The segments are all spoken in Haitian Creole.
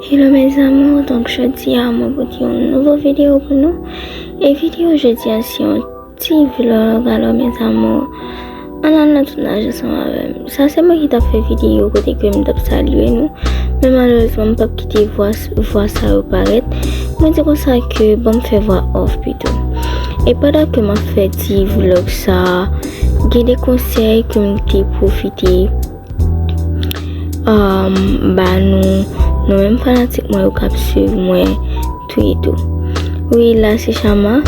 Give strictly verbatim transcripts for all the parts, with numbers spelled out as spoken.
Hello mes amours, donk jodi a mwen pote yon nouvo videyo pou nou. E videyo jodi a se yon ti vlog. Alò mes amours, ann al nan tounaj ansanm avè m. Sa se mwen ki t ap fè videyo kote ke m t ap salye nou. Men malerezman m p ap kite vwa, vwa sa yo parèt. Mwen di konsa ke ban m fè vwa off pito. E pandan ke m ap fè ti vlog sa, gen de konsèy ke m te pwofite um, ba nou, nou menm fanatik mwen yo k ap swiv mwen tou e tou. Wi, la se Chama.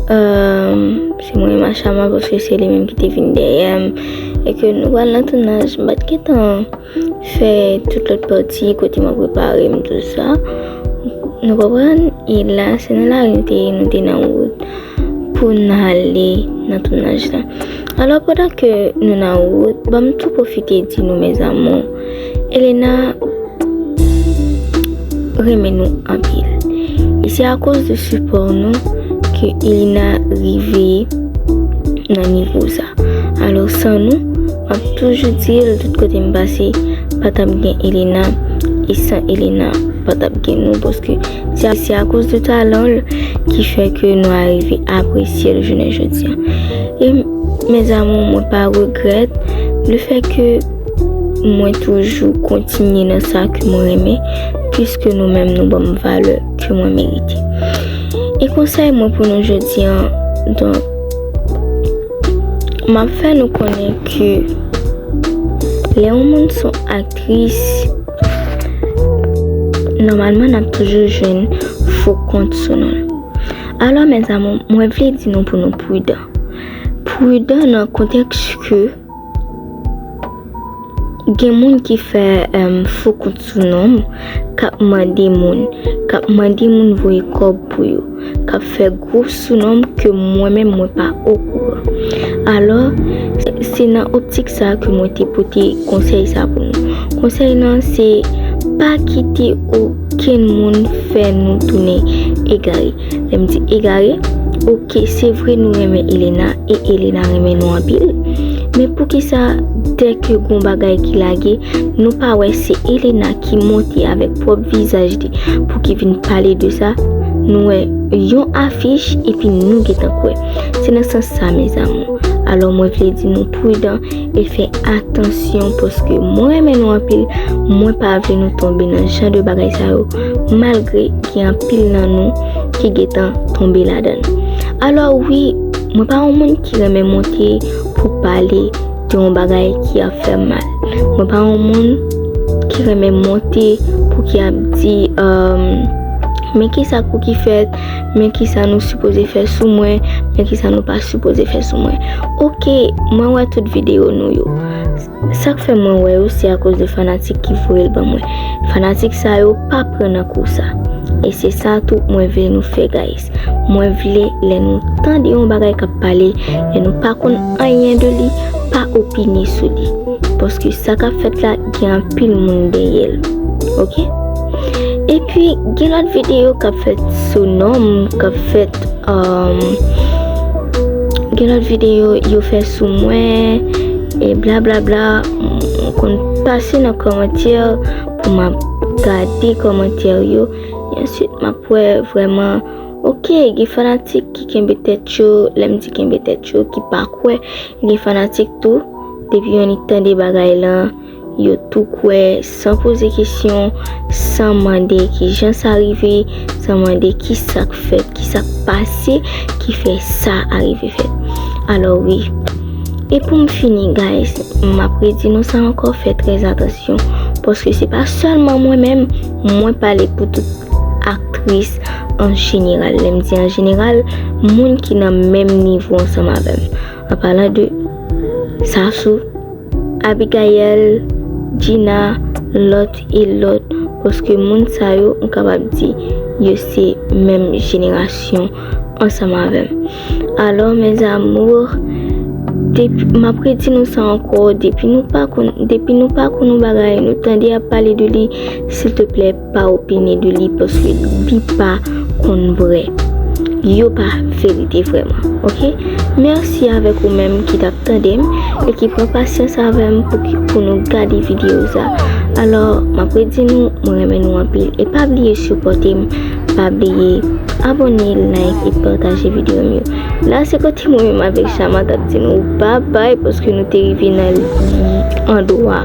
Um, se mwen menm a Chama paske se li menm ki te vin dèyè m. E ke nou pral nan tounaj, m pa t gentan fè tout lòt pati kote m ap prepare m tou sa. Nou konprann? E la, se nan lari nou te ye, nou te nan wout pou n ale nan tounaj la. Alò, pandan ke nou nan wout, ban m tou pwofite di nou, mes amours, Elena renmen nou anpil. E se akoz de sipò nou ke Elena rive nan nivo sa. Alò, san nou, m ap toujou di l, tout kote m pase, pa t ap gen Elena, e san Elena, pa t ap gen nou, paske se, se akoz de talan l ki fè ke nou arive apresye l jounen jodi a. E mes amours, mwen pa regrèt lefètke mwen toujou kontinye nan sa ke mwen renmen, piske nou menm nou ban m valè ke mwen merite. E konsèy mwen pou nou jodi a, donk, m ap fè nou konnen ke lè yon moun se yon aktris, nòmalman n ap toujou jwenn fo kont sou non l. Alò, mes amours, mwen vle di nou pou nou pridan. Pridan nan kontèks ke gen moun ki fè, em, fo kont sou non m, k ap mande moun, k ap mande moun voye kòb pou yo, k ap fè gwo sou non m ke mwen menm mwen pa okouran. Alò, se, se nan optik sa ke mwen te pote konsèy sa pou nou. Konsèy nan se pa kite okenn moun fè nou tounen egare. Lè m di egare, oke, se vre nou renmen Elena e Elena renmen nou anpil. Men poukisa dèke gon bagay ki lage, nou pa wè se Elena ki monte avèk pwòp vizaj li pou ki vin pale de sa? Nou wè yon afich epi nou gentan kwè. Se nan sans sa, mes amours. Alò, mwen vle di nou pridan e fè atansyon paske mwen renmen nou anpil, mwen pa vle nou tonbe nan jan de bagay sa yo, malgre gen anpil nan nou ki gentan tonbe ladan l. Alò wi, mwen pa yon moun ki renmen monte pou pale de yon bagay ki ap fè m mal. Mwen pa yon moun ki renmen monte pou ki ap di, um, men kisa pou ki fèt, men kisa nou sipoze fè sou mwen, men kisa nou pa sipoze fè sou mwen. Oke, mwen wè tout videyo nou yo. Sa k fè mwen wè yo, se akoz de fanatik ki voye l ban mwen. Fanatik sa yo pa pran nan kou sa. E se sa tou mwen vle nou fè, guys. Mwen vle lè nou tande yon bagay k ap pale, lè nou pa konn anyen de li, pa opine sou li. Paske sa k ap fèt la, gen anpil moun dèyè l. Oke? Epi, gen lòt videyo k ap fèt sou non m, k ap fèt, um, gen lòt videyo yo fè sou mwen, e blablabla. M konn pase nan kòmantè pou m ap gade kòmantè yo. E answit, m ap wè vrèman, oke, gen fanatik ki kenbe tèt yo, lè m di kenbe tèt yo, ki pa kwè. Gen fanatik tou, depi yon nèg tande bagay lan, yo tou kwè, san poze kesyon, san mande kijan sa rive, san mande kisa k fèt, kisa k pase, ki fè sa arive fèt. Alò wi. E pou m fini, guys, m ap redi nou sa ankò, fè trè atansyon, paske se pa sèlman mwen menm, mwen pale pou tout aktris an jeneral. Lè m di an jeneral, moun ki nan menm nivo ansanm avè m. An palan de Sassou, Abigaël, Gina, lòt e lòt, paske moun sa yo, m kapab di, yo se menm jenerasyon ansanm avè m. Alò, mes amours, depi, m ap redi nou sa ankò, depi nou pa konn, depi nou pa konn yon bagay, nou tande y ap pale de li, silteplè, pa opine de li, paske li pa konn vrè. yo pa verite vrèman, oke? Mèsi avèk ou menm ki t ap tande m e ki pran pasyans avè m pou, ki, pou nou gade videyo sa. Alò, m ap redi nou, mwen renmen nou anpil. E pa bliye sipòte m, pa bliye abòne, like e pataje videyo m yo. La, se kote mwen menm avèk Chama t ap di nou babay, paske nou te rive nan li andwa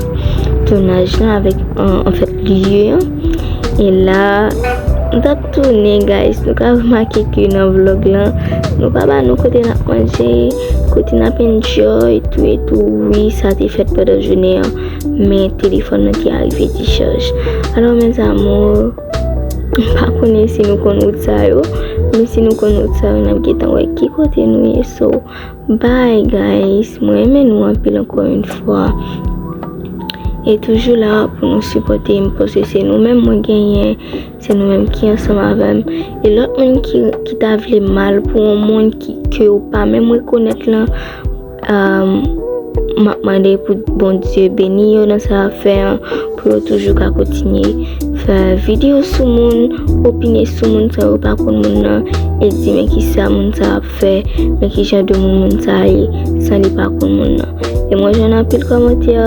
tounaj lan avèk, an, anfèt, lye an. E la, nou t ap tounen, guys. Nou ka remake ke nan vlog lan, nou pa ba nou kote n ap manje, kote n ap enjoy, tou e tou. Wi, sa te fèt pandan jounen an, men telefòn nan te arive dechaj. Alò, mes amours, m pa konnen si nou konn wout sa yo, men si nou konn wout sa yo, n ap gentan wè ki kote nou ye. So, bye, guys. Mwen renmen nou anpil ankò yon fwa. E toujou la pou nou sipòte m, paske se nou menm mwen genyen, se nou menm ki ansanm avè m. E lòt moun ki, ki ta vle mal pou yon moun ki, ke ou pa menm rekonèt lan, um, m ap mande pou Bondye beni yo nan sa y ap fè an, pou yo toujou ka kontinye fè videyo sou moun, opine sou moun san yo pa konn moun nan, e di men kisa moun sa ap fè, men ki jan de moun moun sa ye, san li pa konn moun nan. E mwen jwenn anpil kòmantè,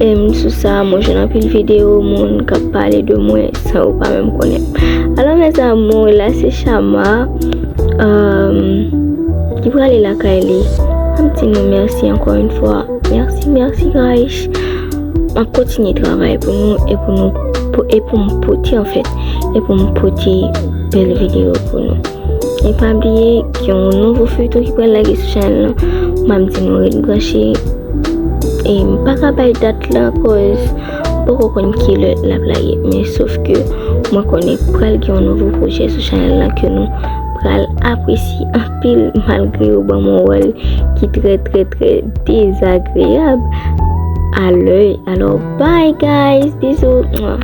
em, sou sa, mwen jwenn anpil videyo moun k ap pale de mwen san yo pa menm konnen m. Alò, mes amours, la se Chama, em, ki prale lakay li. M ap di nou mèsi ankò yon fwa. Mèsi, mèsi, guys. M ap kontinye travay pou nou e pou nou, pou, e pou m pote, anfèt, e pou m pote bèl videyo pou nou. E pa bliye gen yon nouvo feyton ki pral lage sou chanèl lan. M ap di nou ret branche. E m pa ka bay dat lan, cause m poko konn kilè l ap lage. Men sof ke mwen konnen pral gen yon nouvo pwojè sou chanèl lan ke nou pral apresye anpil, malgre yo ban m yon wòl ki trè, trè, trè dezagreyab a lèy. Alò, bye, guys. Bizou. Mwa.